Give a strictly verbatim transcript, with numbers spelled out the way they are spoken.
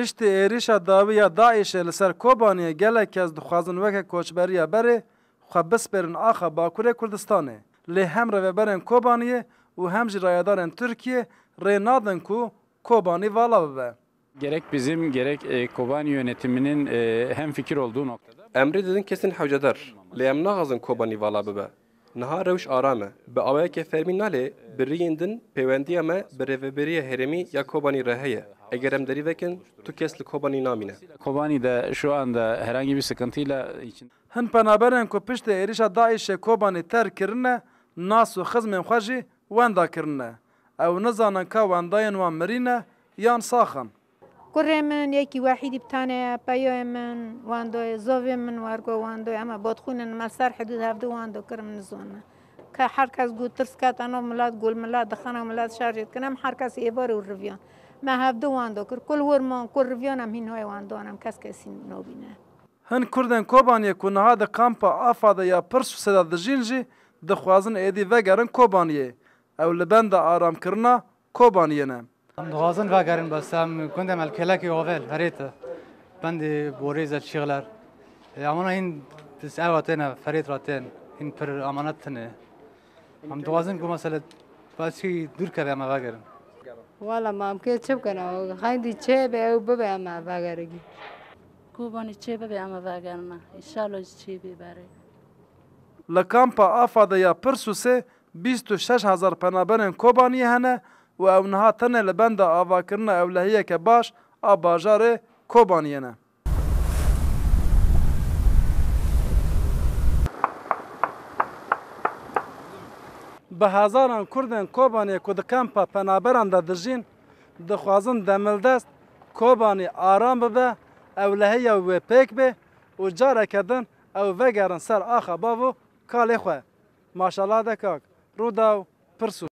Piştî êrîşa dawî ya DAIŞ'ê li ser Kobaniyê gelek kes dixwazin weke koçberiya berê xwe bispêrin axa Bakurê Kurdistanê. Lê hem rêveberên Kobaniyê û hem jî rayedarên Tirkiyê rê nadin ku Kobanî vala bibe. Gerek bizim, gerek, e, Kobani yönetiminin, e, hemfikir olduğu noktada. Em rê didin kesên hewcedar, lê em naxwazin Kobanî vala bibe. Niha rewş aram e. Bi awayeke fermî nalê, bi riyên din pêwendiya me bi rêveberiya herêmî ya Kobanî re heye. Eger em derî vekin, tu kes li Kobanî namîne. Kobani de şu anda herhangi bir sıkıntıyla için. Hin penaberên ku piştî êrîşa DAIŞ'ê Kobanî terk kirine, nas û xizmên xwe jî wenda kirine. Ew nizanin ka wendayên wan mirî ne yan sax in. Kurê min, yekî Wehîdî bi tane ye, peyoyê min wendoyê, zovê min wergo wendoyê, em ê botxwînin, me li ser hidûd hevdu wendo kir, em nizonine. Ke her kes got tirs ket, eno milet gol milet dixin, ew milet şerjê dikin, em her kes êvarê û riviyan. Me hevdu wendo kir, kul wir man, kul riviyan, em hîn noyê wendoyan, em kes kesî nobîne. Hin Kurdên Kobaniyê ku niha di kampa Afa de ya Pirsûsê de dijîn jî dixwazin êdî vegerin Kobaniyê. Ew li benda aramkirina Kobaniyê ne. Em dixwazin vegerin, bes em gundê me li kêlekê ove li Herêt e. Bendê Borêz e, Şîxler. E, em wana hîn dis eva têne, Ferêt ra tên. Hîn pir amanet tune. Em dixwazin ku mesele paşî dûr keve em vegerin. Wala ma em kê çi bikin? Xeydî çê be, ew bibe em vegerigî. Kobanî çê bibe em vegerina. Înşallah jî çê bê berê. Li kampa Afa de ya Pirsûsê bîst û şeş hezar penaberên Kobaniyê hene û ew niha tenê li benda avakirina ewlehiyeke baş a bajarê Kobaniyê ne. Bi hezaran Kurdên Kobaniyê ku di kampa penaberan de dijîn, dixwazin demildest Kobanî aram bibe, ewlehiya wê pêk bê û careke din ew vegerin ser axa bav û kalê xwe. Maşallah de kak, Rûdaw, Pirsûs.